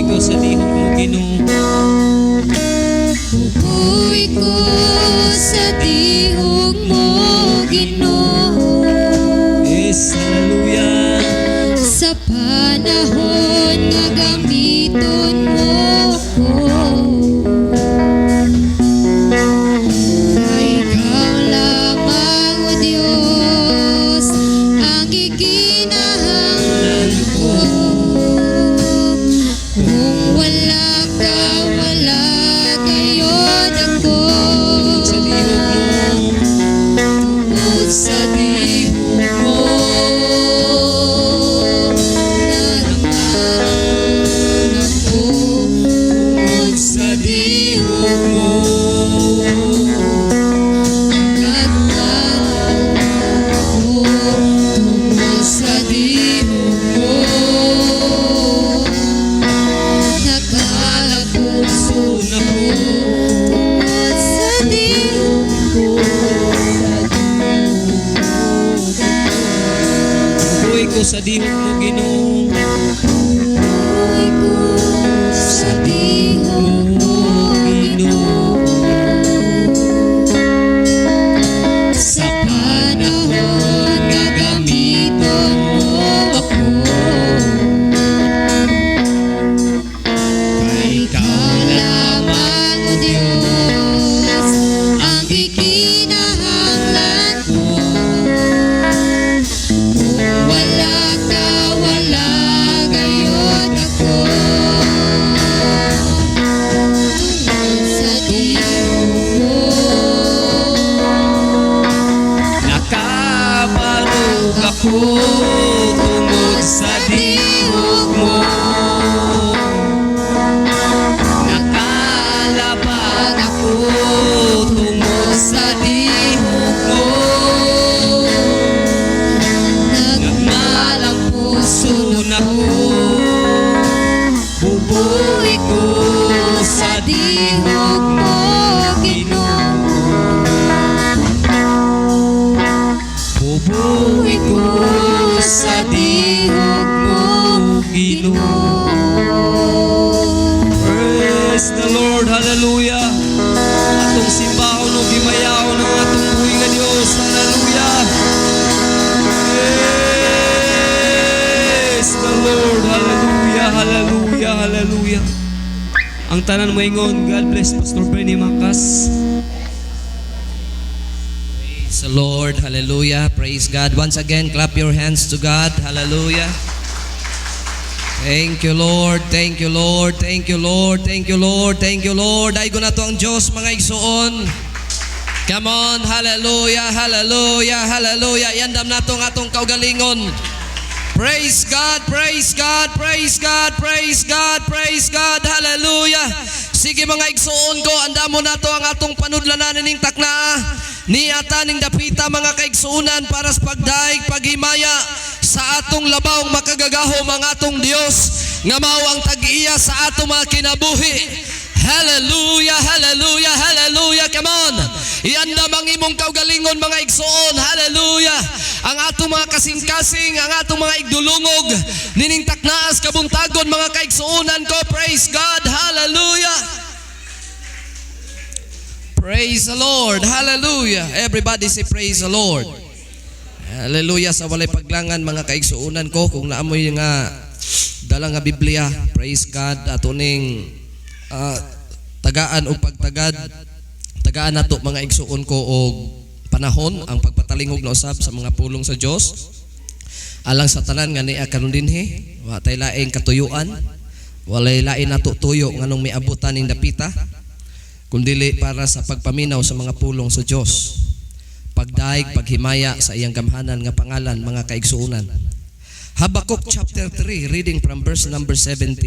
Buhi ko sa lihok mo, Ginoo. Buhi ko sa tihok mo, Ginoo. Yes, hallelujah. Sa panahon nga gamiton mo ko, kay ikaw lamang, O Diyos, ang gikinahanglan ko. Kung wala ka, wala gayod ako. Sa lihok mo. Tungod sa tihok mo, nagkaroon ako. Tungod sa tihok mo, nagkaroon ako. Tungod sa tihok mo, nakalapuso na ko. Tungod sa tihok mo. Buhi ko sa dihok mo, Ginoo. Buhi ko sa tihok mo, Ginoo. Sa panahon nga gamiton mo ako, kay ikaw lamang, O Diyos, ang gikinahanglan ko. Kung wala ka, wala gayod ako. Tungod sa tihok mo, Nakabarog ako tungod sa dihok mo. Nakalabag ako tungod sa dihok mo. Nagmalang puso na ko. Bubuhi ko sa dihok mo, Ginoo. Bubuhi ko sa dihok mo, Ginoo. Praise the Lord, hallelujah. Atong simbahon ug himayaon ang atong buhi nga Dios, hallelujah. Praise the Lord, hallelujah, hallelujah, hallelujah. Ang tanan moingon, God bless Pastor Bernie Macas. Praise the Lord. Hallelujah. Praise God. Once again, clap your hands to God. Hallelujah. Thank you, Lord. Thank you, Lord. Thank you, Lord. Thank you, Lord. Thank you, Lord. Daygon nato ang Diyos, mga igsuon. Come on. Hallelujah. Hallelujah. Hallelujah. Iandam nato ang atong kaugalingon. Praise God, praise God, praise God, praise God, praise God, hallelujah. Sige, mga igsuon ko, andamo nato ang atong panudlanan ning takna. Niata ning dapita, mga kaigsuonan, para sa pagdaig, paghimaya sa atong labawng makagagahom, ang atong Dios nga mao ang tag-iya sa atong mga kinabuhi. Hallelujah, hallelujah, hallelujah. Come on. Iandam ang imong kaugalingon, mga igsoon. Hallelujah. Ang atong mga kasing-kasing, ang atong mga igdulungog, nining taknaas kabuntagon, mga kaigsuonan ko. Praise God. Hallelujah. Praise the Lord. Hallelujah. Everybody say, "Praise the Lord." Hallelujah. Sa walay paglangan, mga kaigsuonan ko, kung naamoy nga dala nga Biblia, praise God, ato ning tagaan og pagtagad, tagaan nato, mga igsuon ko, og panahon ang pagpatalingog na usab sa mga pulong sa Dios alang sa tanan nga nia karon dinhi. Wa tay laing katuyuan, walay lain nato tuyo nganong miabutan ning dapita kundili para sa pagpaminaw sa mga pulong sa Dios, pagdaig, paghimaya sa iyang gamhanan nga pangalan, mga kaigsuonan. Habakkuk chapter 3, reading from verse number 17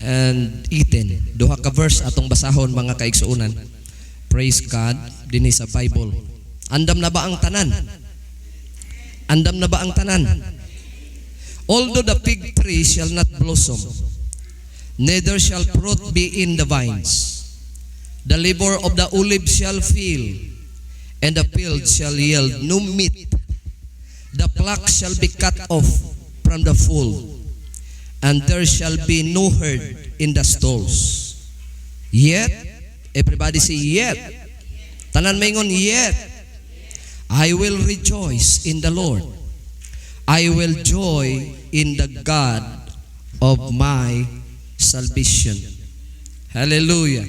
and 18. Duha ka verse atong basahon, mga kaigsuonan. Praise God, dinhi sa Bible. Andam na ba ang tanan? Andam na ba ang tanan? Although the fig tree shall not blossom, neither shall fruit be in the vines, the labor of the olive shall fail, and the field shall yield no meat. The flock shall be cut off from the fold, And there shall be no herd in the stalls. Yet, everybody say "yet." Tanan maingon, "Yet." I will rejoice in the Lord. I will joy in the God of my salvation. Hallelujah.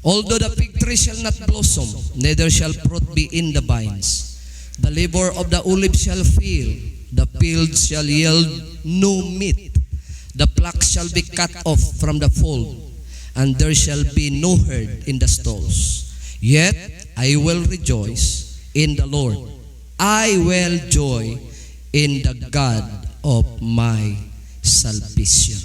Although the fig tree shall not blossom, neither shall fruit be in the vines. The labor of the olive shall fail, the field shall yield no meat. The flock shall be cut off from the fold, and there shall be no herd in the stalls. Yet I will rejoice in the Lord. I will joy in the God of my salvation.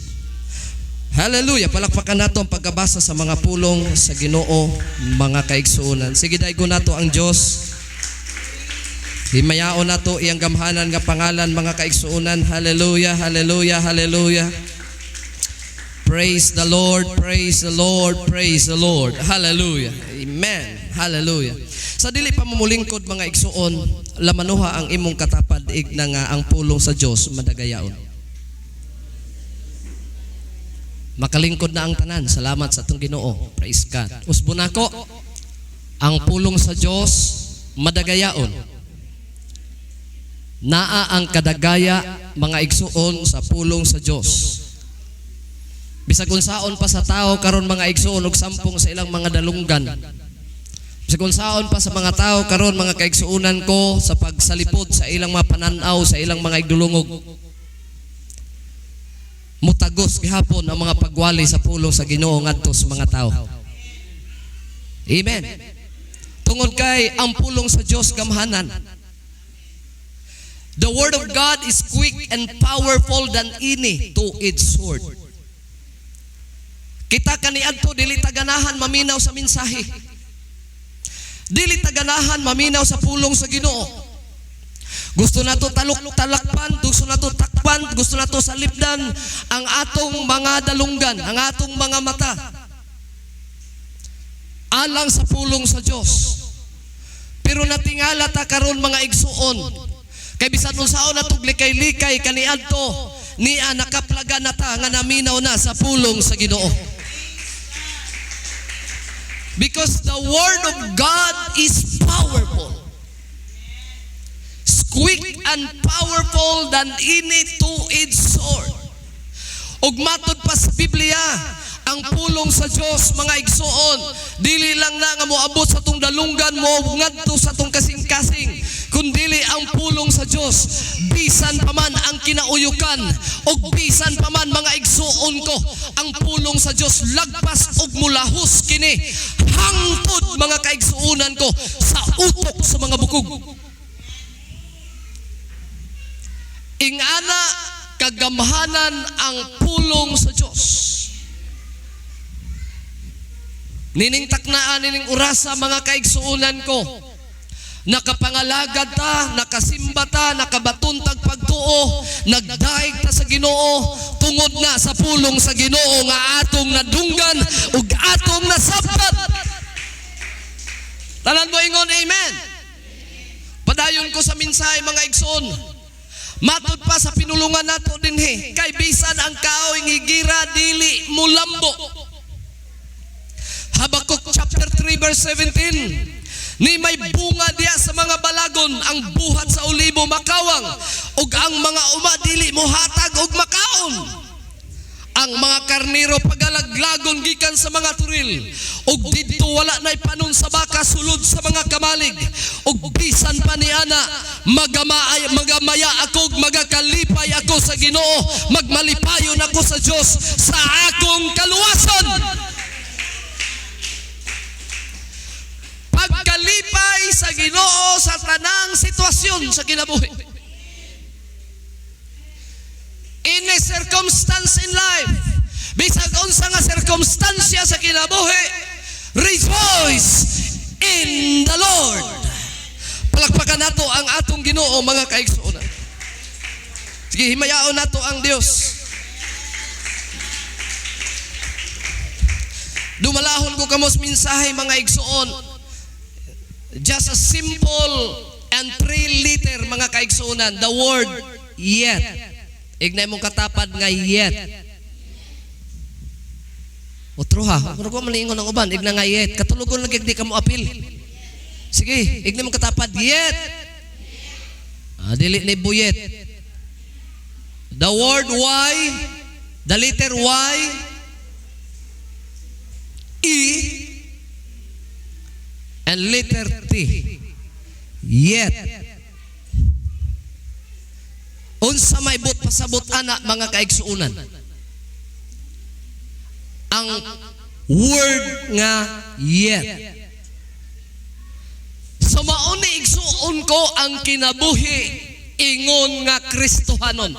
Hallelujah. Palakpakan nato ang pagkabasa sa mga pulong sa Ginoo, mga kaigsuonan. Sige, daygon nato ang Dios. Himayaon nato iyang gamhanan nga pangalan, mga kaigsuonan. Hallelujah, hallelujah, hallelujah. Praise the Lord, praise the Lord, praise the Lord. Hallelujah. Amen. Hallelujah. Sa dili pa mamulingkod, mga igsuon, lamanuha ang imong katapad igna nga ang pulong sa Dios madagayaon. Makalingkod na ang tanan. Salamat sa atong Ginoo. Praise God. Usbon nako. Ang pulong sa Dios madagayaon. Naa ang kadagaya, mga igsuon, sa pulong sa Dios. Bisag unsaon pa sa tao karon, mga igsuon, og sampong sa ilang mga dalunggan. Bisag unsaon pa sa mga tao karon, mga kaigsuonan ko, sa pagsalipod sa ilang mga pananaw, sa ilang mga igdulungog, mutagos gihapon ang mga pagwali sa pulong sa Ginoo ngadto sa mga tao. Amen. Tungod kay ang pulong sa Dios gamhanan. The word of God is quick and powerful than any two-edged sword. Kita kaniadto, dili ta ganahan maminaw sa mensahe. Dili ta ganahan maminaw sa pulong sa Ginoo. Gusto nato talok talakpan, gusto nato takpan, gusto nato salipdan ang atong mga dalunggan, ang atong mga mata, alang sa pulong sa Dios. Pero natingala ta karon, mga igsuon. Kay bisan unsaon natog likay-likay kaniadto, niya nakaplaga na ta nga naminaw na sa pulong sa Ginoo. Because the word of God is powerful. It's quick and powerful than any two-edged sword. Ug matod pa sa Biblia, ang pulong sa Dios, mga igsuon, dili lang na nga moabot sa atong dalunggan, mo ngadto sa atong kasing-kasing, kundili ang pulong sa Dios, bisan pa man ang kinauyukan ug bisan pa man, mga igsuon ko, ang pulong sa Dios lagpas ug mulahos kini hangtod, mga kaigsuonan ko, sa utok sa mga bukog. Ingana kagamhanan ang pulong sa Dios. Nining taknaan, nining orasa, mga kaigsuonan ko, nakapangalagad ta, nakasimba ta, nakabaton tag pagtuo, nagdaig ta sa Ginoo, tungod na sa pulong sa Ginoo nga atong nadunggan ug atong nasabtan. Tanan mo ingon, "Amen." Padayon ko sa mensahe, mga igsoon. Matod pa sa pinulungan nato dinhi, kay bisan ang kahoy higera dili mulambo. Habakuk chapter 3 verse 17. Ni may bunga diya sa mga balagon, ang buhat sa olibo makawang, ug ang mga uma dili mohatag og makaon. Ang mga karnero pagalaglagon gikan sa mga turil, ug didto wala nay panon sa baka sulod sa mga kamalig. Ug bisan pa ni ana, magamaya ako ug magakalipay ako sa Ginoo, magmalipayon ako sa Dios sa akong kaluwasan. Pagkalipay sa Ginoo sa tanang sitwasyon sa kinabuhi. In a circumstance in life, bisag unsa nga sirkumstansya sa kinabuhi, rejoice in the Lord. Palakpakan nato ang atong Ginoo, mga kaigsuonan. Sige, himayaon nato ang Dios. Dumalahon ko kamos mensahe, mga igsuon. Just a simple and 3 liter, mga kaigsuonan, the word "yet." Ignay mong katapad nga yet. Otro ha, pero ko malingon ang uban, igna nga yet. Katulogon lang di ka mo apil. Sige, igna mong katapad yet. Ah, dili ni buyet. The word Y, the letter Y, E, and letter T. Yet. Unsa may but pasabot ana, mga kaigsuunan? Ang word nga yet. So mao ni, igsuon ko, ang kinabuhi ingon nga Kristohanon.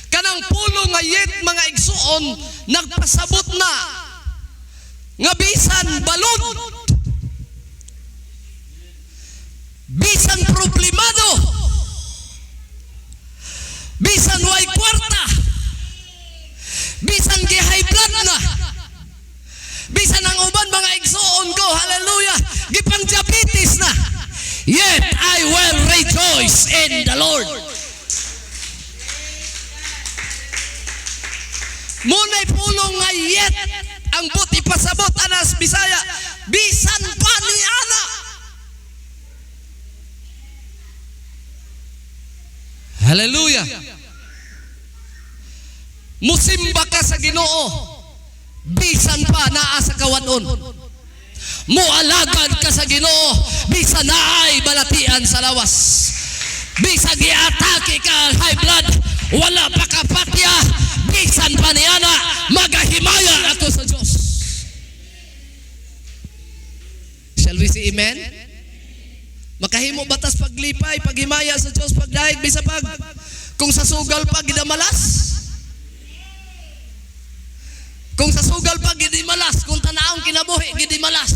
Kanang pulong nga yet, mga igsuon, nagpasabot na nga bisan balod, bisan problemado, bisan way kwarta, bisan gi-high blood na, bisan ang uban, mga igsuon ko, hallelujah, gipang diabetes na, yet I will rejoice in the Lord. Muna'y pulong nga yet ang buti pasabot anas Bisaya, bisan pa ni ana. Hallelujah. Musimba ka sa Ginoo bisan pa naa sa kawanon. Mualagad ka sa Ginoo bisan naay balatian sa lawas. Bisan giatake ka ang high blood, wala pa kapatya, bisan pa niana, magahimaya ako sa Diyos. Shall we say amen? Makahimo batas paglipay, paghimaya sa Diyos, pagdahig, bisa pag kung sa sugal pa gidamalas. Kung sa sugal pa gidimalas, kung tanawong kinabuhi gidimalas.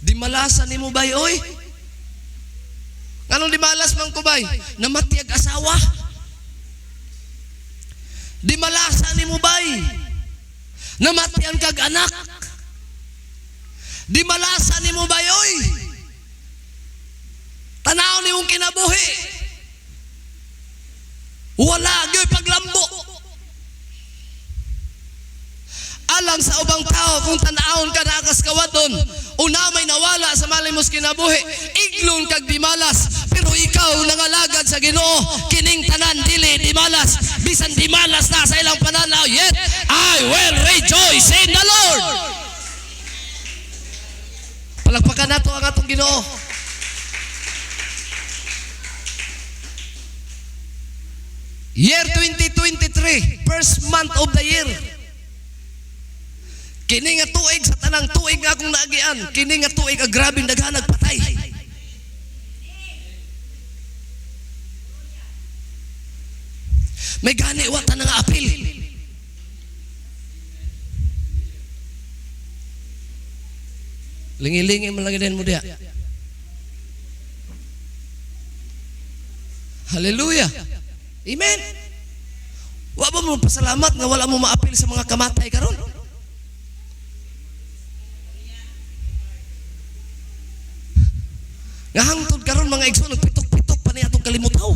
Dimalasan nimo bay oy? Anong dimalas man ko bay? Namatay ag asawa. Dimalasan nimo bay? Namatian kag anak. Dimalasan nimo bay oy? Tanaw nimong kinabuhi. Wala gyoy paglambo. Alang sa ubang tao, kung tanawon ka na akas kawadon, una may nawala sa malimos kinabuhi, iglon kag dimalas, pero ikaw nangalagad sa Ginoo, kining tanan dili dimalas, bisan dimalas na sa ilang pananaw, yet I will rejoice in the Lord. Palagpakan nato ang atong Ginoo. Year 2023, first month of the year. Kini nga tuig sa tanang tuig nga akong naagian, kini nga tuig ang grabeng daghan nagpatay. May gani wa ta nga apil. Lingi-lingi man lagi din mo diha. Hallelujah. Amen. Wa ba mo pasalamat nga wala mo maapil sa mga kamatay karon? Nga hangtod karon mga igsoon, nagpitok-pitok pa ni atong kalimutaw.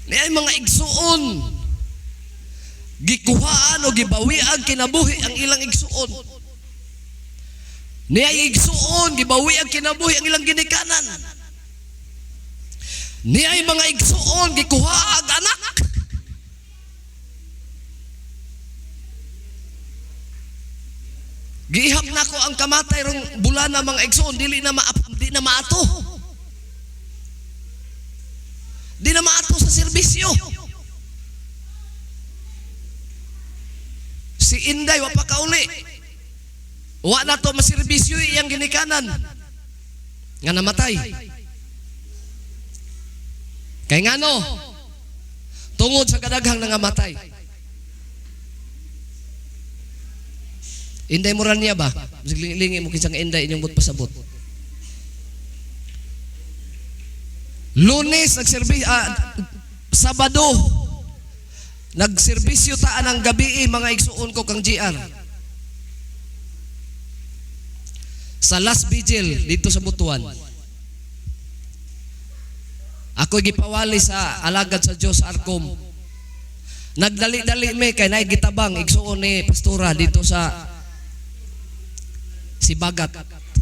Ni ay mga igsoon, gikuhaan o gibawiag kinabuhi ang ilang igsoon. Ni ay igsoon, gibawiag kinabuhi ang ilang ginikanan. Ni ay mga igsoon, gikuhaag anak. Gihap na ko ang kamatay rong bulana mga igsoon, dili na di na maato. Di na maato sa serbisyo. Si Inday wa pa kauli. Wa na to maserbisyo iyang ginikanan nga namatay. Kay ngano? Tungod sa kadaghang nangamatay. Inday moral niya ba? Lingi mo kinsang inday inyong but pasabot. Lunes Sabado nagserbisyo taan ang gabi mga igsuon ko kang GR. Sa last vigil dito sa Butuan, ako gipawali sa alagad sa Diyos sa Arcom. Nagdali-dali me kay naay gitabang igsuon ni pastora dito sa Sibagat.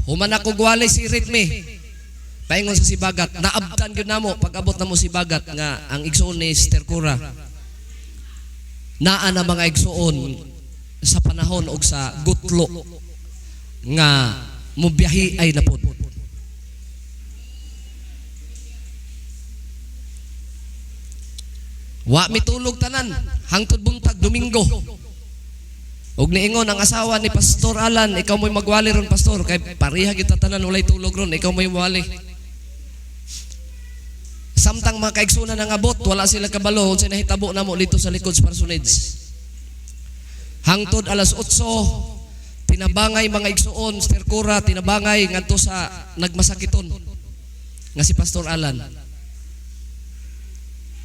Human ako gwali si Ritme. Paingon sa Sibagat, naabtan gyud namo pag-abot namo Sibagat nga ang igsuon ni Sister Cora. Naa na mga igsuon sa panahon og sa gutlo nga mubiyahi ay napod. Wa mitulog tanan hangtod buntag Domingo. Og niingon ang asawa ni Pastor Alan, ikaw mo'y magwali ron, pastor, kay pareha kita tanan walay tulog ron, ikaw mo'y wali. Samtang mga kaigsunan ang abot, wala sila kabalo unsay nahitabo namo dito sa likod sa parsonage. Hangtod alas 8, tinabangay mga igsuon, Sister Cora, tinabangay ngadto sa nagmasakiton nga si Pastor Alan.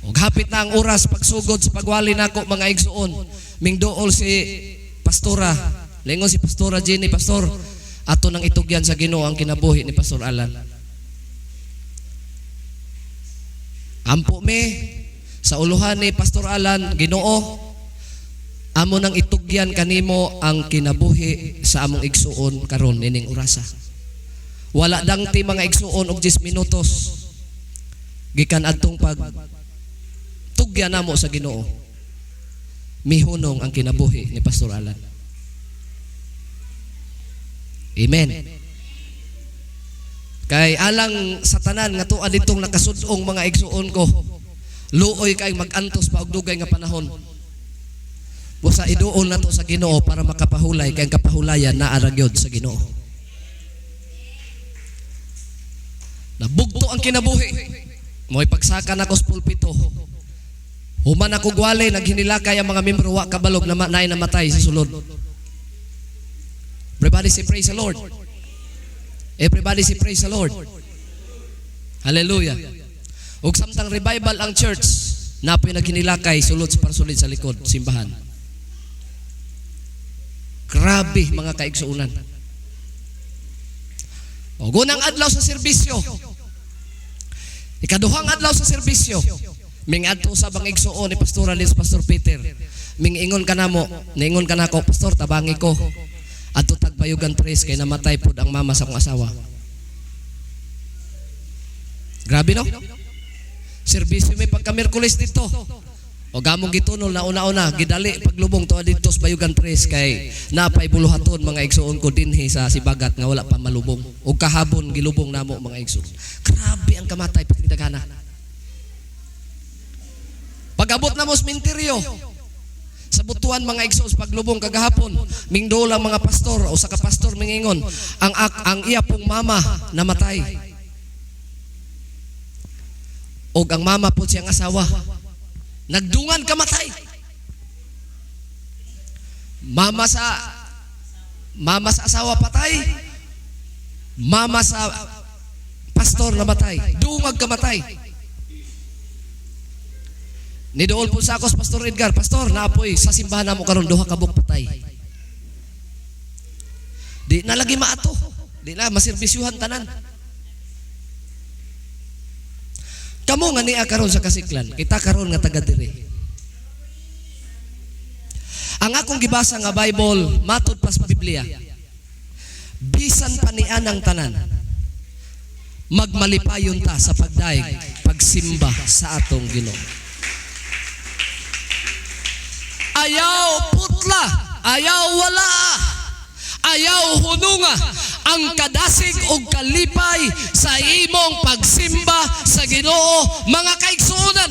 Og hapit na ang oras pagsugod sa pagwali nako mga igsuon. Mingduol si Pastora, lingon si Pastora Jenny, Pastor, ato nang itugyan sa Ginoo ang kinabuhi ni Pastor Alan. Ampo me sa uluhan ni Pastor Alan, Ginoo, amo nang itugyan kanimo ang kinabuhi sa among igsuon karon nining orasa. Wala dangti mga igsuon og 10 minutos gikan adtong pag tugyan namo sa Ginoo. Mihunong ang kinabuhi ni Pastor Alan. Amen. Kay alang sa tanan nga tuwa ditong nakasud-ong mga igsuon ko, luoy kay mag-antos pa og dugay nga panahon. Busa iduol nato sa Ginoo para makapahulay, kay ang kapahulayan naa ra gyud sa Ginoo. Nabugto ang kinabuhi. Mo'y pagsaka nako sa pulpito. Human ako gwali, naghinilakay ang mga membro, wa kabalog na naay namatay sa sulod. Everybody say praise the Lord. Everybody say praise the Lord. Hallelujah. Ug samtang revival ang church, napoy naghinilakay sulod sa parsulid sa likod simbahan. Grabe mga kaigsuonan. Og unang adlaw sa serbisyo, ikaduhang adlaw sa serbisyo, mingadto sa bang igsuon ni Pastor Alice, Pastor Peter. Mingingon ka namo, niingon ka nako, Pastor, tabangi ko. Adto tagbayugan 3 kay namatay pod ang mama sa akong asawa. Grabe no? Serbisyo may pagka Miyerkules dito. O gamong gitunol na una-una, gidali paglubong tuwa dito sa Bayugan 3 kay napay buluhaton mga igsuon ko dinhi sa Sibagat nga wala pa malubong. O kahabon gilubong namo mga igsuon. Grabe ang kamatay pagdagana. Pag-abot na mo sa sementeryo, sa Butuan mga igsoon sa paglubong kagahapon, mingdo lang mga pastor o sa kapastor mingingon, ang iya pong mama namatay. Og ang mama po siyang asawa. Nagdungan kamatay. Mama sa asawa patay. Mama sa pastor namatay. Dungag kamatay. Nidool po sa ako sa Pastor Edgar, Pastor, naapoy sa simbahan namo karon duha ka buok patay. Di na lagi maato, di na maserbisyuhan tanan. Kamo nga niya karon sa kasiklan, kita karon nga taga diri. Ang akong gibasa nga Bible, matud pa sa Biblia. Bisan pa niya ng tanan, magmalipayon ta sa pagdaig, pagsimba sa atong Ginoo. Ayaw putla, ayaw wala, ayaw hununga ang kadasig og kalipay sa imong pagsimba sa Ginoo, mga kaigsuonan.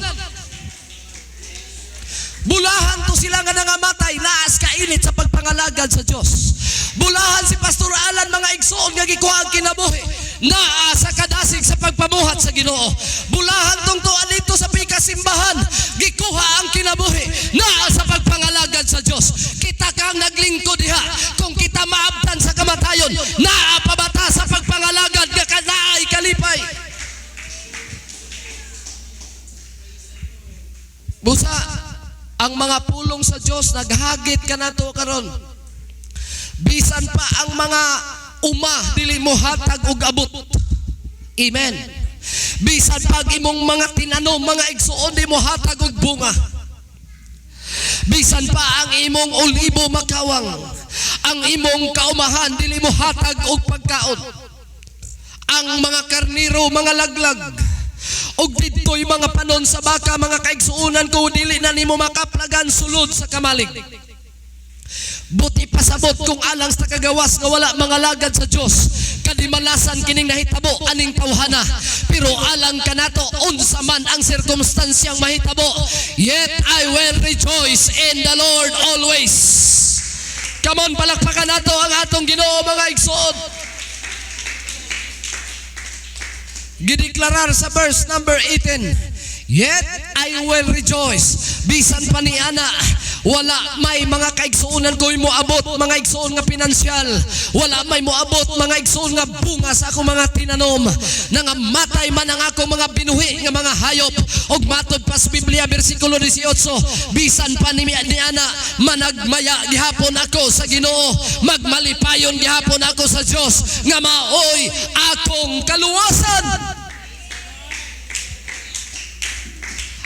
Bulahan to sila nga nangamatay, naas kainit sa pagpangalagad sa Dios. Bulahan si Pastor Alan mga igsuon nga gikuha ang kinabuhi, naa sa kadasig sa pagpamuhat sa Ginoo. Bulahan tong tuwa dito sa pikasimbahan, gikuha ang kinabuhi, naa sa pagpangalagad sa Dios. Kita kang naglingkod diha, kung kita maabtan sa kamatayon, naa pabata sa pagpangalagad nga kanaay kalipay. Busa ang mga pulong sa Dios naghagit kanato karon. Bisan pa ang mga Uma dili mo hatag og abot. Amen. Bisan pag imong mga tinanom, mga igsuon, di mo hatag og bunga. Bisan pa ang imong olibo makawang, ang imong kaumahan dili mo hatag og pagkaon. Ang mga karniro mga laglag, og didto'y mga panon sa baka, mga kaigsuonan ko, dili na nimo makaplagan sulod sa kamalig. Buti pasabot kung alang sa kagawas nga wala mga lagad sa Dios, kadimalasan kining nahitabo aning tawhana. Pero alang kanato, unsa man ang sirkumstansyang mahitabo, yet I will rejoice in the Lord always. Come on, palakpakan nato ang atong Ginoo, mga igsoon. Gideklarar sa verse number 18, "Yet I will rejoice." Bisan pa ni ana, wala may mga kaigsuonan ko moabot mga igsoon nga pinansyal, wala may moabot mga igsoon nga bunga sa akong mga tinanom, nangamatay man ang akong mga binuhi nga mga hayop. Og matod pa sa Biblia, bersikulo 18, bisan pa ni ana, managmaya gihapon ako sa Ginoo, magmalipayon gihapon ako sa Dios nga maoy akong kaluwasan.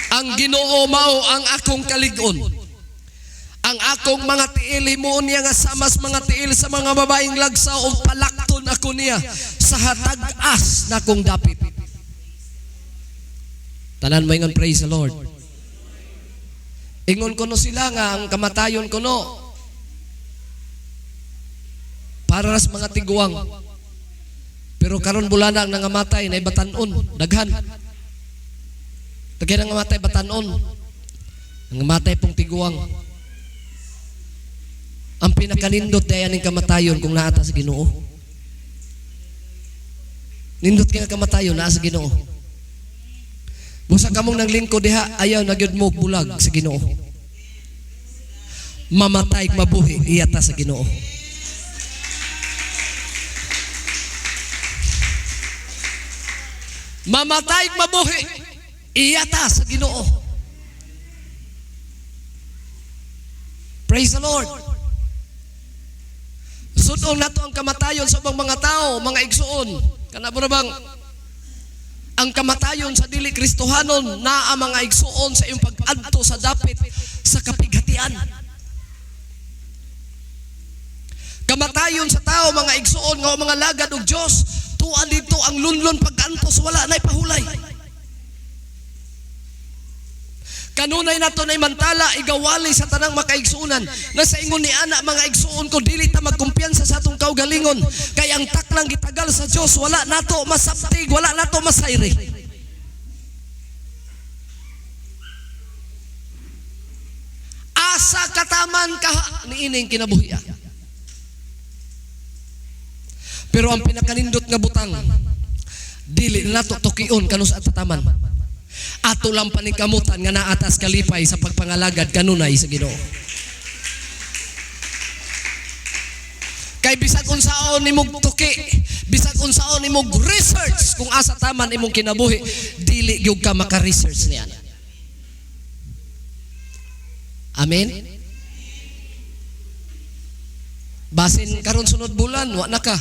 Ang Ginoo mao ang akong kalig-on. Ang akong mga tiil himuon niya nga samas mga tiil sa mga babaeng lagsaw, ug palakton ako niya sa hatag-as nakong dapit. Tanan mo ingon, praise the Lord. Ingon kuno sila nga ang kamatayon kuno para sa mga tiguang. Pero karon bulana ang nangamatay na batan-on, daghan. Daghan ang nangamatay batan-on. Nangamatay pong tiguang. Ang pinakanindot ay aning kamatayon kung naa ta sa Ginoo. Nindot kay nga kamatayon naa sa Ginoo. Busa kamong naglingkod diha, ayaw na gyud mo bulag sa Ginoo. Mamatay mabuhi iya ta sa Ginoo. Mamatay mabuhi iya ta sa Ginoo. Praise the Lord. Sudong nato ang kamatayon sa ubang mga tao, mga igsuon. Kana ba bang ang kamatayon sa dili Kristohanon naa mga igsuon sa iyong pag-adto sa dapit sa kapighatian. Kamatayon sa tao, mga igsuon nga mga lagad og Dios, tuan dito ang lunlon pag-antos, wala nay pahulay. Kanunay nato na imantala, igawali sa tanang makaigsuonan. Nasa ingon ni ana, mga igsuon ko, dili ta magkumpiyansa sa atong kaugalingon. Kay ang taklang gitagal sa Dios, wala nato masabtig, wala nato masayri. Asa kataman kaha niining kinabuhia. Pero ang pinakanindot nga butang, dili nato tukion kanus at tataman. Ato lang paningkamutan nga naatas kalipay sa pagpangalagad kanunay sa Ginoo. Kay bisag unsaon nimong tuki, bisag unsaon nimong research kung asa taman imong kinabuhi, dili gyud ka maka-research niyan. Amen. Basin karon sunod bulan wa na ka.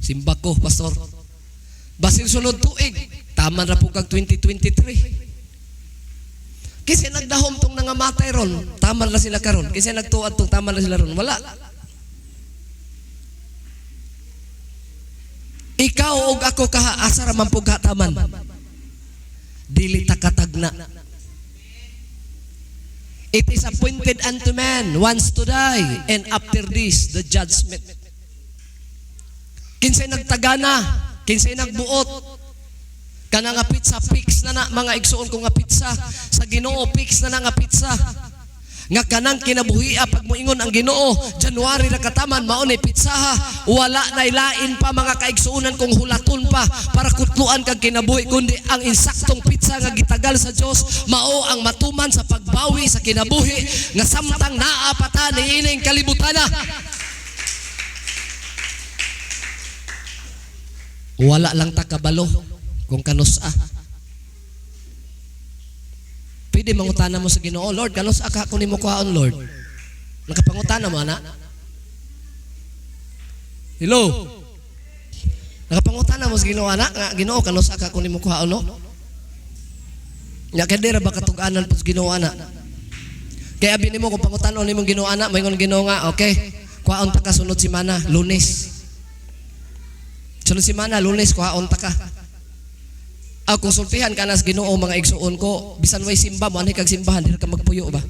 Simba ko, pastor. Basin sunod tuig, taman ra pud kag 2023. Kasi nagdahom tong nangamatay ron, taman ra sila karon. Kasi nagtuad tong taman ra sila ron, wala. Ikaw og ako kaha, asa ra man pud taman. Dili ta katagna. It is appointed unto man once to die, and after this the judgment. Kinsay nagtagana, kinsay nagbuot. Kana nga pizza fix na na mga igsuon ko nga pizza sa Ginoo, fix na na nga pizza. Nga kanang kinabuhia pag moingon ang Ginoo, January na kataman mao ni pizza ha. Wala na ilain pa mga kaigsuonan kung hulaton pa para kutluan kag kinabuhi, kundi ang insaktong pizza nga gitagal sa Dios mao ang matuman sa pagbawi sa kinabuhi nga samtang naa pa ta niining kalibutana. Wala lang ta kabalo kung kanusa. Pwede mangutana mo sa Ginoo, Lord, kanusa ka kung nimo kuhaon, Lord? Nakapangutana mo, ana? Hello? Nakapangutana mo sa Ginoo ana nga Ginoo kanusa ka kung nimo kuhaon, no? Nya kay di ra ba katug-anan po sa Ginoo ana? Kaya abi nimo kung pangutanon nimo Ginoo ana, moingon Ginoo nga, okay, kuhaon ta ka sunod semana, Lunes. Sunod semana, Lunes, kuhaon ta ka. Ah, kung sultihan ka na sa Ginoo, mga igsuon ko, bisan way simba mo, anhi kag simbahan, diri ka magpuyo ba?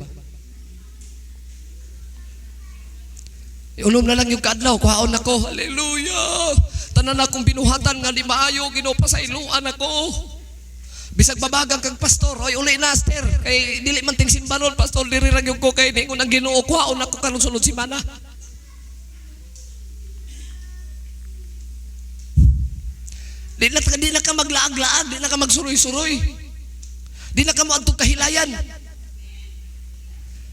Unom na lang yung kaadlaw, kuhaon ako. Hallelujah! Tanan akong binuhatan nga di maayo, Ginoo pasayloan ako. Bisag babagang kag pastor, oy uli na aster kay dili man ting simbanon pastor, diri ra gyud ko kay ningon ang Ginoo, kuhaon ako karon sunod semana. Di na ka maglaag-laag, di na ka magsuroy-suroy. Di na ka moadtong kahilayan.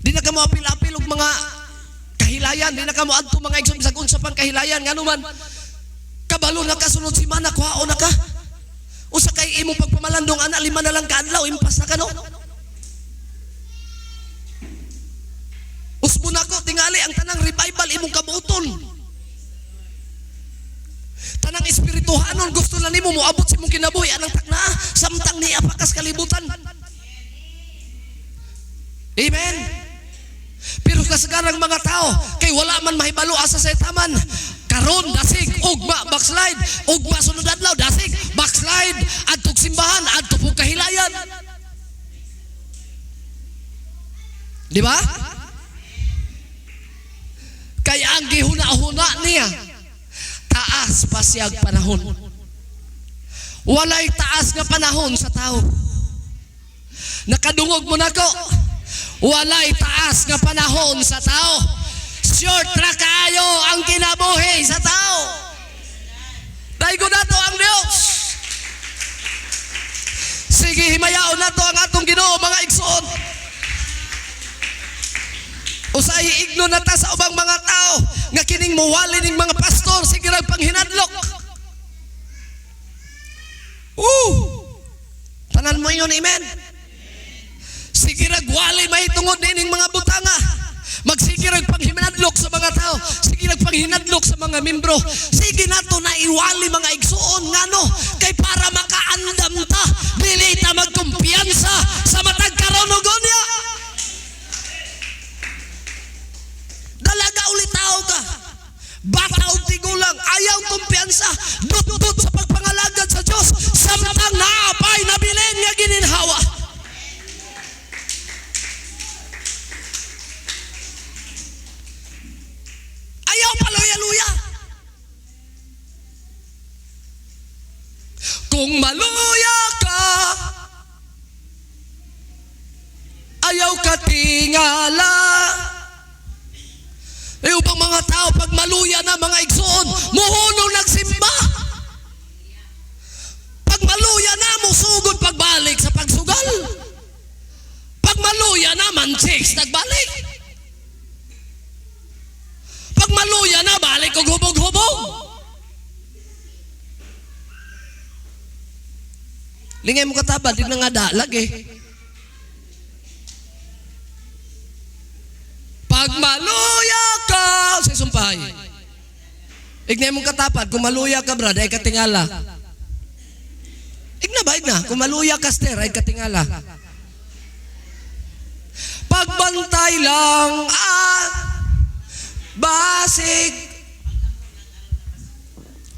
Di na ka moapil-apil og mga kahilayan, di na ka moadto mga igsoon bisag unsa pang kahilayan, ngano man kabalo na ka sunod semana, kuhaon na ka. Usa kay imong pagpamalandong ana, 5 na lang kaadlaw, impas na ka, no? Usbo na ko tingali ang tanang revival imong kabuoton. Tanang espirituhanon gusto na nimo moabot sa imong kinabuhi anang takna samtang niya pakas kalibutan. Amen. Pero kasagarang mga tao kay wala man mahibalo asa sa taman. Karon dasig ugma backslide, ugma sunod adlaw dasig backslide, adtog simbahan, adto pug kahilayan. Di ba? Kaya ang gihuna-huna niya taas pa siyag panahon. Walay taas nga panahon sa tao. Nakadungog mo nako. Walay taas nga panahon sa tao. Short ra kaayo ang kinabuhi sa tao. Daygon nato ang Dios. Sige, himayaon nato ang atong Ginoo, mga igsoon. Usay igno na ta sa ubang mga tao nga kining muwali ning mga pastor sige ra panghinadlok. Tanan mo ingon amen. Sige ra wali mahitungod nining mga butanga. Magsige rag panghinadlok sa mga tao, sige rag panghinadlok sa mga membro. Sige nato na iwali mga igsuon ngano kay para makaandam ta, dili ta magkumpiyansa sa matag karon ug unya. Dalaga ulit tao ka. Bata o tigulang, ayaw kumpiyansa, dut-dut sa pagpangalagad sa Diyos, samtang naapay nabilin nga gininhawa. Ayaw paluya-luya. Kung maluya ka, ayaw ka tingala. Eh, upang mga tao, pag maluya na mga igsoon, muhunong nagsimba. Pag maluya na, musugod pagbalik sa pagsugal. Pag maluya na, manchicks nagbalik. Pag maluya na, balik og hubog-hubog. Lingay mo katabad, di na nga dalag eh. Pag maluya ka, sa sumpay. Ignay mong katapad, kung maluya ka, brad, ay katingala. Igna ba, igna? Kung maluya ka, ster, ay katingala. Pagbantay lang at basig.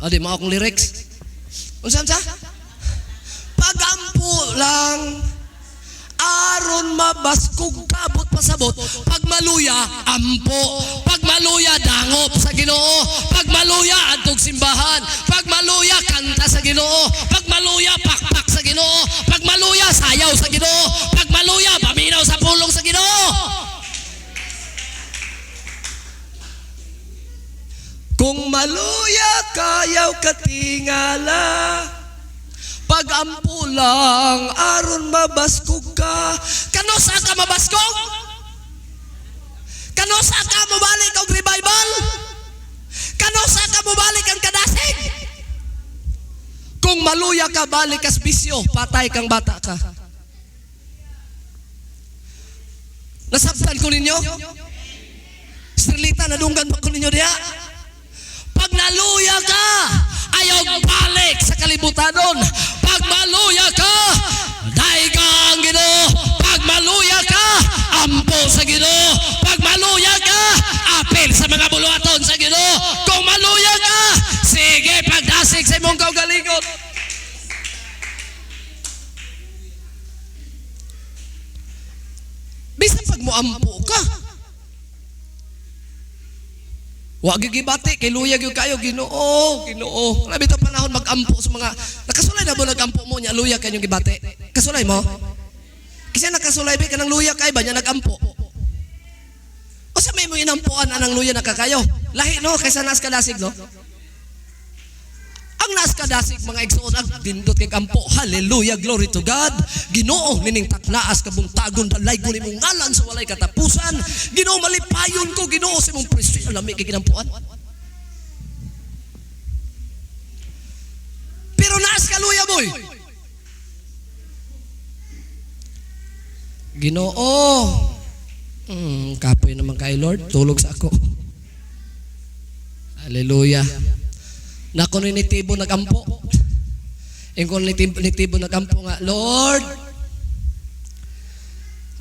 O, di, mga akong lyrics. Unsa, unsa? Pagampo lang, aron mabaskog kabot pasabot. Pag maluya, ampo. Pag maluya, dangop sa Ginoo. Pag maluya, adtog simbahan. Pag maluya, kanta sa Ginoo. Pag maluya, pakpak sa Ginoo. Pag maluya, sayaw sa Ginoo. Pag maluya, paminaw sa pulong sa Ginoo. Kung maluya, kayaw katingala. Pag-ampo lang, aron mabaskog ka. Kano sa ka mabaskog? Kano sa ka mobalik og revival? Kano sa ka mobalik ang kadasig? Kung maluya ka, balik kas bisyo, patay kang bata ka. Nasabtan ko ninyo? Estrelita, nadunggan ba ko ninyo diha? Pag naluya ka, Ayaw balik sa kalibutanon. Pag maluya ka, daiga ang Ginoo. Pag maluya ka, ampo sa Ginoo. Pag maluya ka, apil sa mga buluhaton sa Ginoo. Kung maluya ka, sige pagdasig sa imong kaugalingon. Bisan pag moampo ka, wa gyud gibati kay luya gyud kayo Ginoo, Ginoo. Labi ta panahon magampo sa mga nakasulay na mo nagampo mo nya luya kay inyong gibati. Kasulay mo? Kasi nakasulay ba kanang luya kay ba nya nagampo. Usa may imong inampuan anang luya nakakayo? Lahi no kaysa naas kadasig no? Ang naas kadasig mga igsoon ang dindot kay ampo. Hallelujah, glory to God. Ginoo nining taknaas kabuntagon dalaygon imong ngalan sa walay katapusan. Ginoo malipayon ko Ginoo sa imong presensya lami kay ginampuan. Pero naas kaluya boy. Ginoo. Kapoy naman kay Lord, tulog sa ako. Hallelujah. Nako ni nitibo nagampo. Ingkon nitibo nagampo nga, Lord,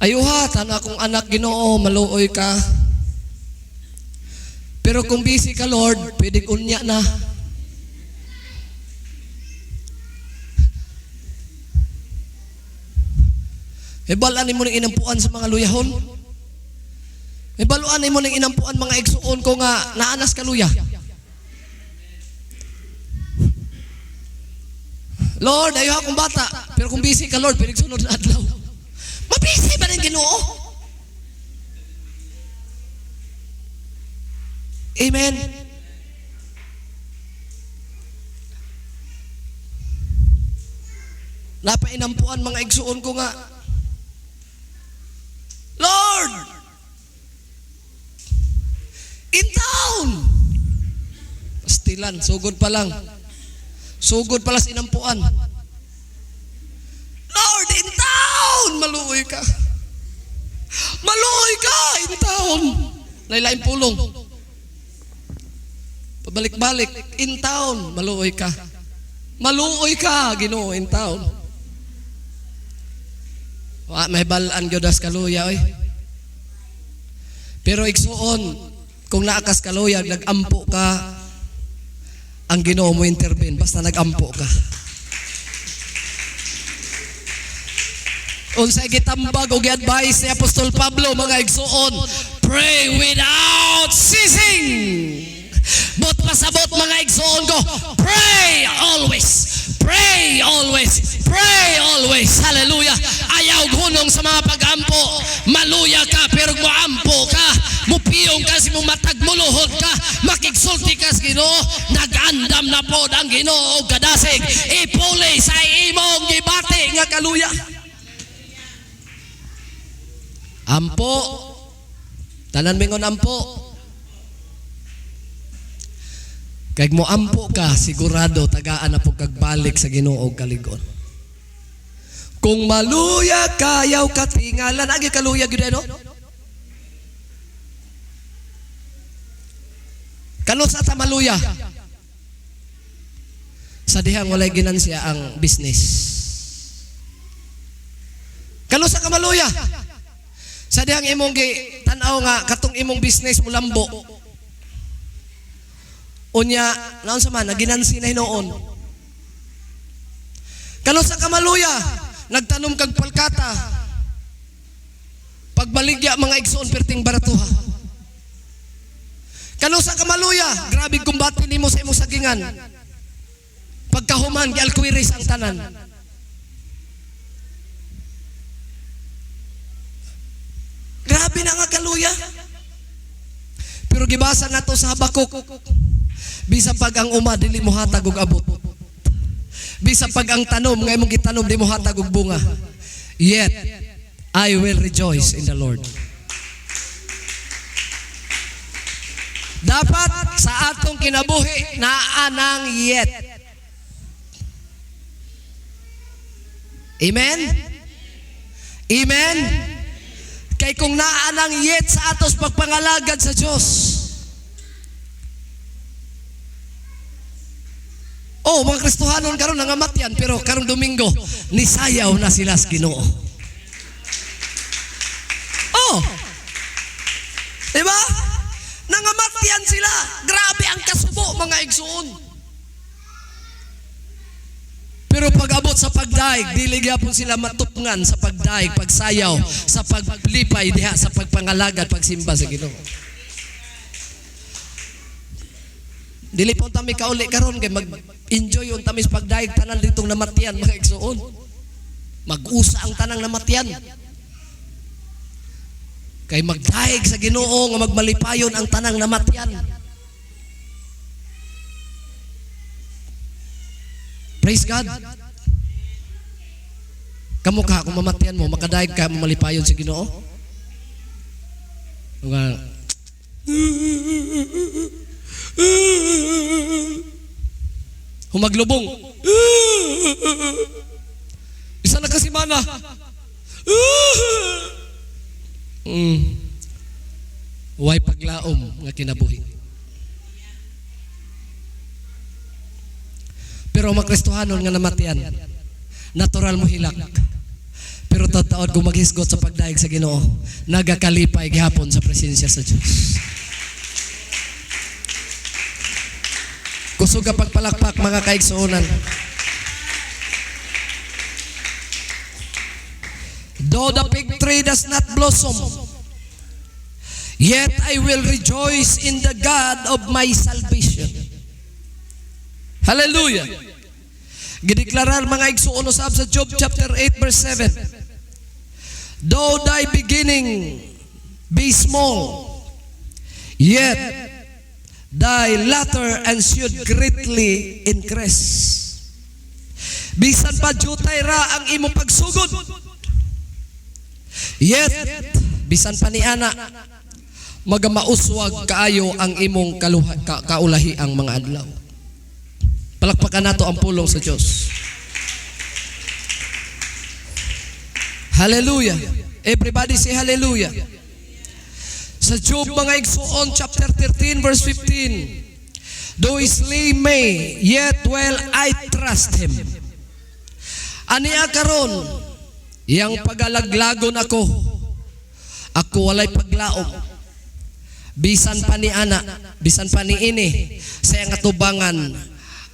ayuha, tana akong anak Ginoo, maluoy ka. Pero kung busy ka, Lord, pwede unya na. Ibalaan mo ning inampuan sa mga luyahon. Ibalaan mo ning inampuan mga igsuon ko nga naanas ka luya. Lord, ayaw akong bata. Pero kung busy ka, Lord, pwede sunod na adlaw. Mabisi ba rin Ginoo? Amen. Napainampuan mga igsuon ko nga, Lord, in town. Pastilan, sugod pa lang. Sugod pala sa inampuan. Lord, in town! Maluoy ka. Maluoy ka, in town. Lailain pulong. Pabalik-balik, in town, maluoy ka. Maluoy ka, Ginoo, in town. Wa may balaan gyud as kaluya oy. Pero igsuon, kung naakas kaluya, nagampo ka, ang Ginoo mo intervene basta nagampo ka. Unsay gitambag og gi-advise ni Apostol Pablo mga igsuon, pray without ceasing. But pasabot mga igsuon ko, pray always. Pray always. Pray always. Hallelujah. Ayaw hunong sa mga pag-ampo. Maluya ka pero moampo ka. Mupiyong ka si matag muluhod ka. Makigsulti ka sa Ginoo. Nag-andam na pod ang Ginoo og kadasig. Ipuli sa imong gibati nga kaluya. Ampo. Tanan mingon ampo. Kay mo ampo ka, sigurado tagaan na po kagbalik sa Ginoo og kalig-on. Kung maluya kayaw katingalan, agi kaluya gyud no? Kano sa ta maluya? Sa dihang walay ginansya ang business. Kano sa ka maluya? Sa dihang imong gi tan-aw nga katong imong business mulambo. Unya, naon sa man, naginansi na hinuon. Kano sa kamaluya, nagtanom kag palkata. Pagbaligya mga igsoon perting baratuha. Kano sa kamaluya, grabe kumbati nimo sa imong sagingan. Pagkahuman, gialkuiris ang tanan. Grabe na nga kaluya. Pero gibasa nato sa Habakuk, bisa pag ang uma dili mo hatag og abot. Bisa pag ang tanom nga imong gitanom di mo hatag og bunga. Yet I will rejoice in the Lord. Dapat sa atong kinabuhi naa nang yet. Amen? Amen? Kay kung naa nang yet sa atos pagpangalagad sa Dios, Oh, mga Kristohanon karon nangamatyan, pero karong Domingo nisayaw na sila sa Ginoo. Oh. Diba? Nangamatyan sila. Grabe ang kasubo, mga igsuon. Pero pag abot sa pagdaig, dili gyapon sila matupngan sa pagdaig, pagsayaw, sa paglipay diha, sa pagpangalagad, pagsimba sa Ginoo. Dili pa unta mi kauli karon kay mag-enjoy unta mi sa pagdaig, tanan ditong namatyan, mga igsuon. Mag-usa ang tanang namatyan. Kay magdaig sa Ginoo nga magmalipayon ang tanang namatyan. Praise God. Kamo ka, kung mamatyan mo, makadaig ka, mamalipayon sa Ginoo? Nga, humaglubong. Isa na kasi mana. Way paglaom nga kinabuhi. Pero mga Kristohanon nga namatyan, natural mo hilak. Pero taod kung maghisgot sa pagdaig sa Ginoo, nagakalipay gihapon sa presensya sa Dios. Kusog ka pagpalakpak, mga kaigsuonan. Though the fig tree does not blossom, yet I will rejoice in the God of my salvation. Hallelujah. Gideklarar, mga igsuon, usab sa Job chapter 8 verse 7. Though thy beginning be small, yet thy latter and should greatly increase. Bisan pa jutay ra ang imong pagsugod, yet bisan pa ni ana magamauswag kaayo ang imong kaulahi ang mga adlaw. Palakpakan nato ang pulong sa Dios. Hallelujah. Everybody say hallelujah. Sa Job, mga igsuon, chapter 13 verse 15. Though he slay me, yet will I trust him. Aniya karon, iyang pagalaglagon ako, ako walay paglaom. Bisan pa ni ana, bisan pa ni ini, sa iyang atubangan,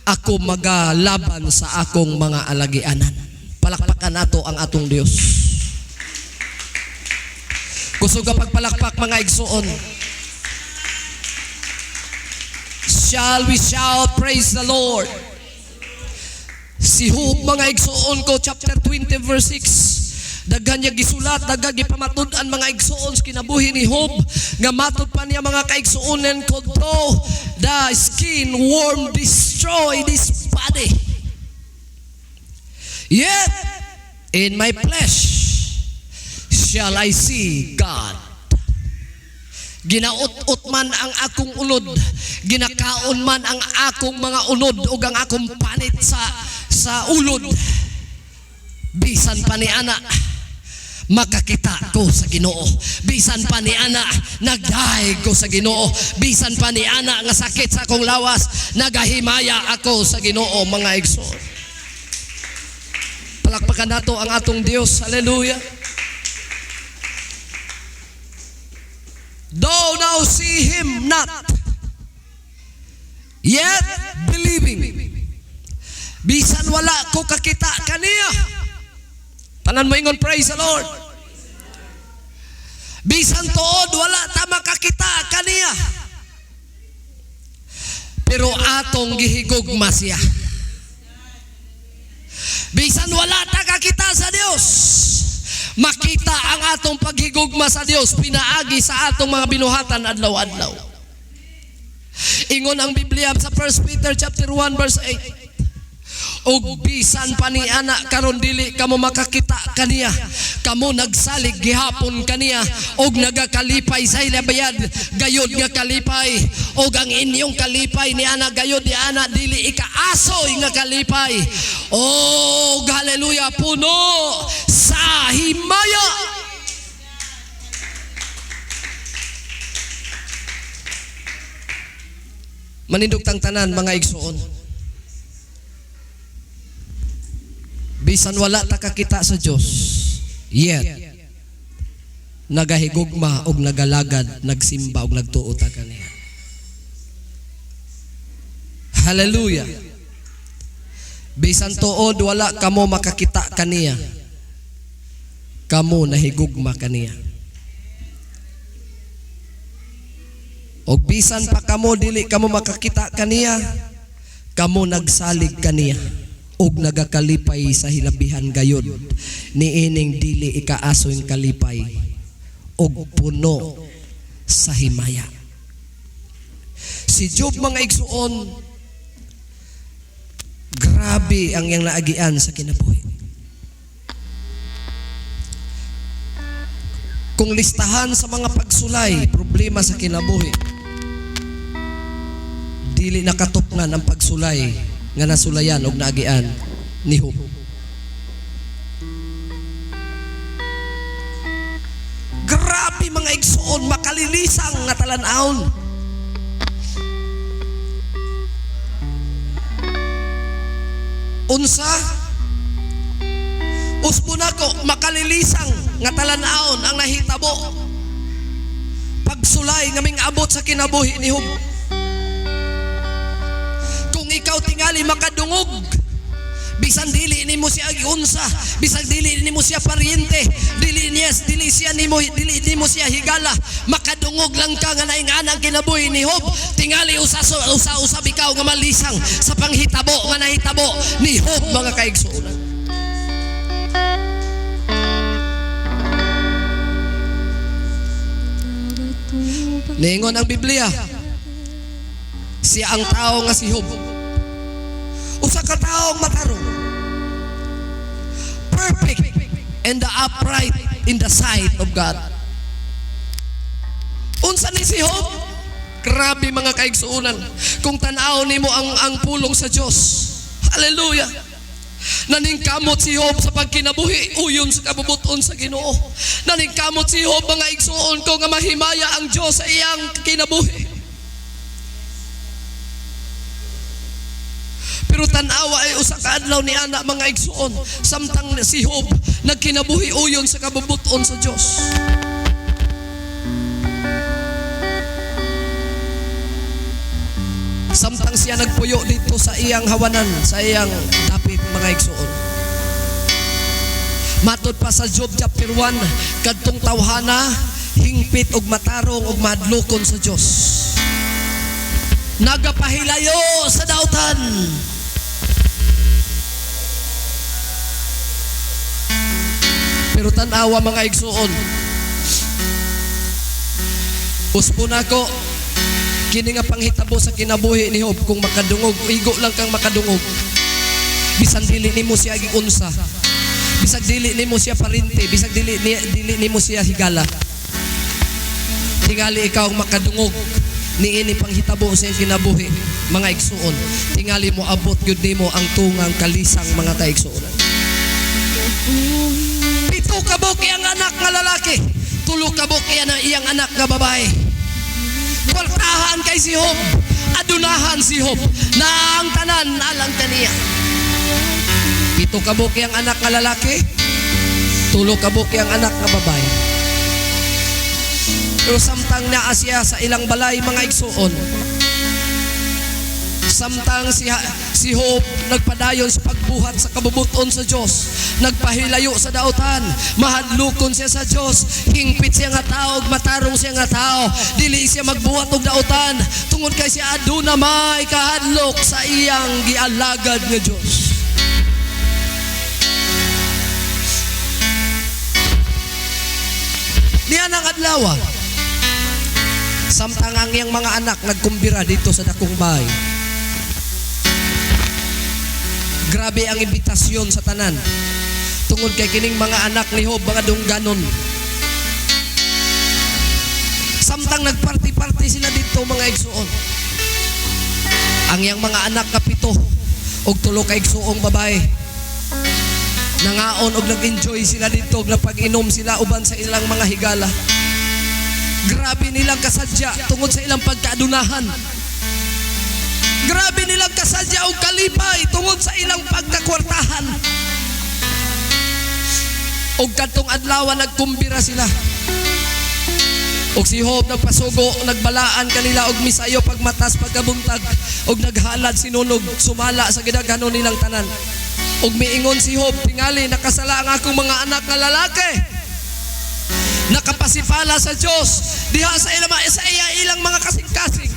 ako magalaban sa akong mga alagianan. Palakpakan nato ang atong Dios. Kusog ang pagpalakpak, mga igsuon. Shall we shout, "Praise the Lord"? Si Job, mga igsuon ko, chapter 20 verse 6. Daghan niya gisulat, daghan gipamatud-an, mga igsuon, sa kinabuhi ni Job. Nga matud pa niya, mga kaigsuonan ko, though the skin worm destroy this body, yet in my flesh shall I see God. Ginaut-ut man ang akong unod, ginakaon man ang akong mga unod ug ang akong panit sa ulod. Bisan pa ni ana, makakita ko sa Ginoo. Bisan pa ni ana, nagdaig ko sa Ginoo. Bisan pa ni ana nga sakit sa akong lawas, nagahimaya ako sa Ginoo, mga igsoon. Palakpakan nato ang atong Dios. Hallelujah. Though now see him not, yet believing. Bisan wala ko kakita kaniya. Tanan mo ingon, "Praise the Lord." Bisan tuod wala ta makakita kaniya, pero atong gihigugma siya. Bisan wala ta kakita sa Dios, makita ang atong paghigugma sa Dios pinaagi sa atong mga binuhatan adlaw-adlaw. Ingon ang Biblia sa 1 Peter chapter 1 verse 8. Og bisan pa ni ana karon dili kamo makakita kaniya, kamo nagsalig gihapon kaniya og nagakalipay sa ila bayad gayod nga kalipay, og ang inyong kalipay ni ana gayod ni ana dili ikaasoy nga kalipay. Og hallelujah, puno sa himaya. Manindog tang tanan, mga igsuon. Bisan wala ta kakita sa Dios, yet nagahigugma og nagalagad, nagsimba og nagtuo ta kaniya. Hallelujah. Bisan tuod wala kamo makakita kaniya, kamo nahigugma kaniya. Og bisan pa kamo dili kamo makakita kaniya, kamo nagsalig kaniya og nagakalipay sa hilabihan gayod niining dili ikaasoy kalipay og puno sa himaya. Si Job, mga igsuon, grabe ang iyang naagian sa kinabuhi. Kung listahan sa mga pagsulay, problema sa kinabuhi, dili nakatupngan ang pagsulay nga nasulayan og naagian ni Job. Grabe, mga igsuon, makalilisang nga talan-awon. Unsa? Usbo nako, makalilisang nga talan-awon ang nahitabo. Pagsulay nga ming-abot sa kinabuhi ni Job. Kung ikaw tingali makadungog, bisan dili nimo siya giunsa, bisan dili nimo siya paryente, dili nimo siya higala, makadungog lang ka nga naing-ana ang kinabuhi ni Job. Tingali usa-usab ikaw nga malisang sa panghitabo nga nahitabo ni Job, mga kaigsuonan. Niingon ang Biblia, siya ang tao nga si Job, usa ka taong matarong, perfect and the upright in the sight of God. Unsa ni si Job? Grabe, mga kaigsuonan, kung tan-aw nimo ang pulong sa Dios. Hallelujah. Naningkamot si Job sa pagkinabuhi uyon sa kabubuton sa Ginoo. Naningkamot si Job, mga igsuon ko, nga mahimaya ang Dios sa iyang kinabuhi. Pero tan-awa ay usa ka adlaw ni ana, mga igsuon, samtang si Job nagkinabuhi uyon sa kabubuton sa Dios. Samtang siya nagpuyo dito sa iyang hawanan, sa iyang dapit, mga igsuon. Matod pa sa Job chapter 1, kadtong tawhana hingpit og matarong og mahadlokon sa Dios. Nagapahilayo sa dautan. Pero tan-awa, mga igsuon, uspo nako kini nga panghitabo sa kinabuhi ni Job. Kung makadungog, igo lang kang makadungog, bisan dili nimo siya giunsa, bisag dili nimo siya parente, bisag dili nimo siya higala, tingali ikaw ang makadungog niini panghitabo sa iyang kinabuhi, mga igsuon, tingali mo abot gyud nimo ang tungang kalisang, mga kaigsuonan. 7 ka buok iyang anak nga lalaki, 3 ka buok iyang anak nga babae. Kwartahan kay si Job, adunahan si Job, na ang tanan alang kaniya. 7 ka buok iyang anak nga lalaki, 3 ka buok iyang anak nga babae. Pero samtang naa siya sa ilang balay, mga igsuon, samtang si Job nagpadayon sa pagbuhat sa kabubuton sa Dios, nagpahilayo sa dautan, mahadlokon siya sa Dios, hingpit siya nga tao, matarong siya nga tao, dili siya magbuhat og dautan tungod kay siya aduna may kahadlok sa iyang gialagad nga Dios. Niya nang adlaw, samtang ang iyang mga anak nagkumbira dito sa dakong bahay. Grabe ang imbitasyon sa tanan. Tungod kay kining mga anak ni Job, mga dungganon. Samtang nagparty-party sila dito, mga igsuon, ang iyang mga anak kapito og 3 ka igsuong babae, nangaon og nag-enjoy sila dito og napag-inom sila uban sa ilang mga higala. Grabe nilang kasadya tungod sa ilang pagkaadunahan. Grabe nilang kasadya og kalipay tungod sa ilang pagkakwartahan. Og kadtong adlaw nagkumbira sila. Og si Job nagpasugo, nagbalaan kanila og misayo pagmatas pagkabuntag og naghalad sinunog sumala sa gidaghanon nilang tanan. Og miingon si Job, "Tingali nakasala ang akong mga anak nga lalaki. Nakapasipala sa Dios diha sa iya ilang mga kasing-kasing."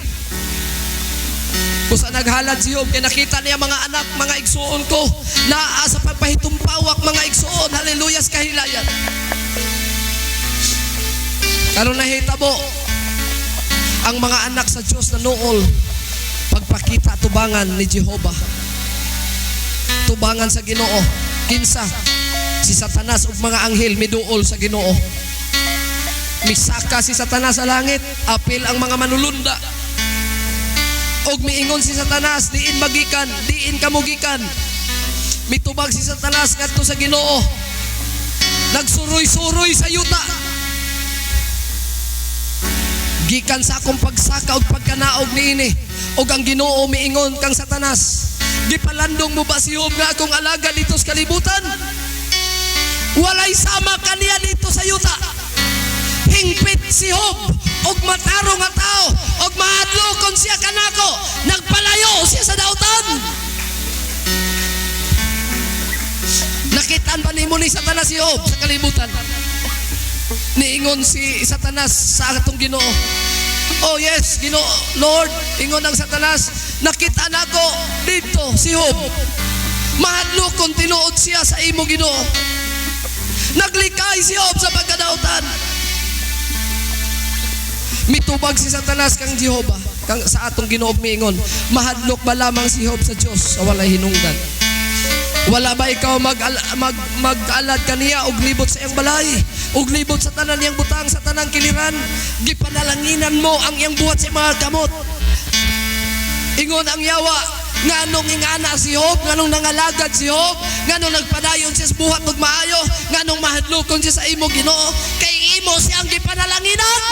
Busa naghalad si Job kay nakita niya, "Mga anak, mga igsuon ko, naa sa pagpahitumpawak, mga igsuon, hallelujah, sa kahilayan." Karon nahitabo ang mga anak sa Dios na nuol pagpakita tubangan ni Jehova. Tubangan sa Ginoo. Kinsa? Si Satanas ug mga anghel miduol sa Ginoo. Misaka si Satanas sa langit, apil ang mga manulunda. Og miingon si Satanas, "Diin magikan, diin kamugikan?" Mitubag si Satanas ngadto sa Ginoo, "Nagsuroy-suroy sa yuta. Gikan sa akong pagsaka ug pagkanaog niini." Og ang Ginoo miingon kang Satanas, "Gipalandong mo ba si Job nga akong alaga dito sa kalibutan? Walay sama kaniya dito sa yuta. Hingpit si Job og matarong nga tao og mahadlokon siya kanako. Nagpalayo siya sa dautan." Nakitaan ba nimo ni Satanas si Job sa kalibutan? Niingon si Satanas sa atong Ginoo, "Oh yes, Ginoo, Lord," ingon ang Satanas, "nakita nako dito si Job. Mahadlokon tinuod siya sa imo, Ginoo. Naglikay si Job sa pagkadautan." Mitubag si Satanas kang Jehova, kang sa atong Ginoo, miingon, "Mahadlok ba lamang si Job sa Dios sa walay hinungdan? Wala ba ikaw mag-alad kaniya og libot sa iyang balay, og libot sa tanan niyang butang sa tanang kiliran? Gipanalanginan mo ang iyang buhat sa mga kamot." Ingon ang yawa, "Nganong ingana si Job, nganong nangalagad si Job, nganong nagpadayon siya sa buhat og maayo, nganong mahadlokon siya sa imo, Ginoo? Kay imo siyang gipanalanginan."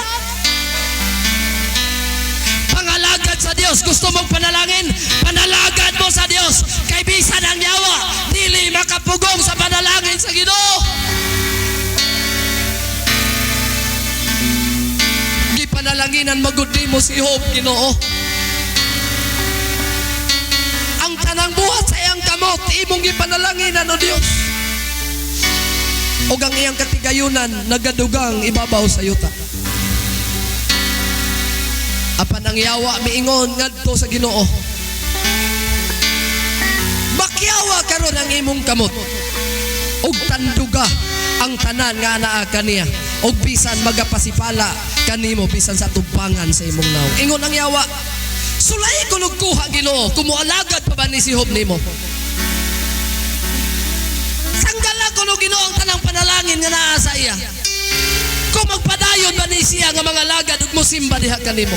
Pangalagad sa Dios, gusto mong panalangin, panalagad mo sa Dios. Kay bisan ang yawa, dili makapugong sa panalangin sa Ginoo. Gipanalanginan magud mo si Job, Ginoo. Ang tanang buhat sa iyang kamot, imong gipanalanginan, o Dios. Og ang iyang katigayunan nagadugang ibabaw sa yuta. Apan ang yawa miingon ngadto sa Ginoo, "Bakyawa karon ang imong kamot ug tanduga ang tanan nga anaa kaniya ug bisan magapasipala kanimo bisan sa tubangan sa imong nawong." Ingon ang yawa, "Sulay ko og kuha, Ginoo, kung moalagad pa ba ni si Job nimo. Tanggala ko no, Ginoo, ang tanang panalangin nga naa sa iya. Kung magpadayon ba ni siya nga mga lagad ug mosimba diha kanimo."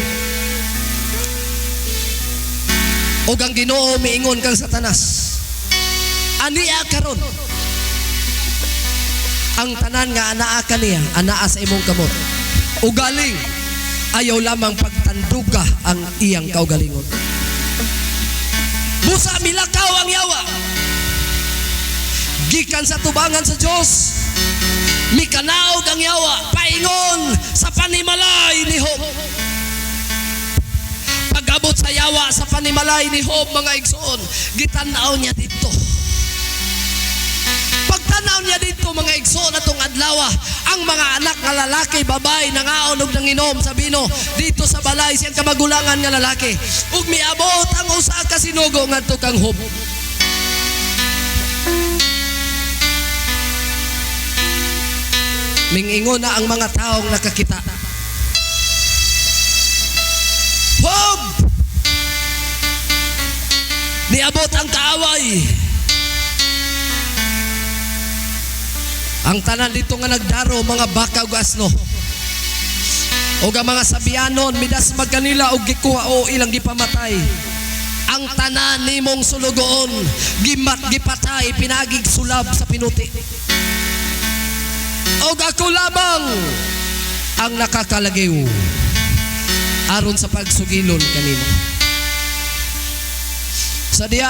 Og ang Ginoo miingon kang Satanas, "Ania karon ang tanan nga anaa kaniya anaa sa imong kamot. Ugaling ayaw lamang pagtanduga ang iyang kaugalingon." Busa milakaw ang yawa gikan sa tubangan sa Dios. Mikanaog ang yawa paingon sa panimalay ni Job. Pag-abot sa yawa sa panimalay ni Job, mga igsoon, gitanaw niya dito. Pagtanaw niya dito, mga igsoon, atong adlaw, ang mga anak nga lalaki, babae, nangaon og nanginom sa bino dito sa balay siyang kamagulangan nga lalaki. Ug miabot ang usa ka sinugo ngadto kang Job. Mingingon na ang mga taong nakakita, "Job! Niabot ang kaaway. Ang tanan dito nga nagdaro, mga baka ug asno. O ang mga sabianon, midasmag kanila og gikuha o ilang gipamatay. Ang tanan nimong sulugoon, gimat gipatay, pinagig sulab sa pinuti. Og ako lamang ang nakakalagaw aron sa pagsugilon kanimo." Sa diya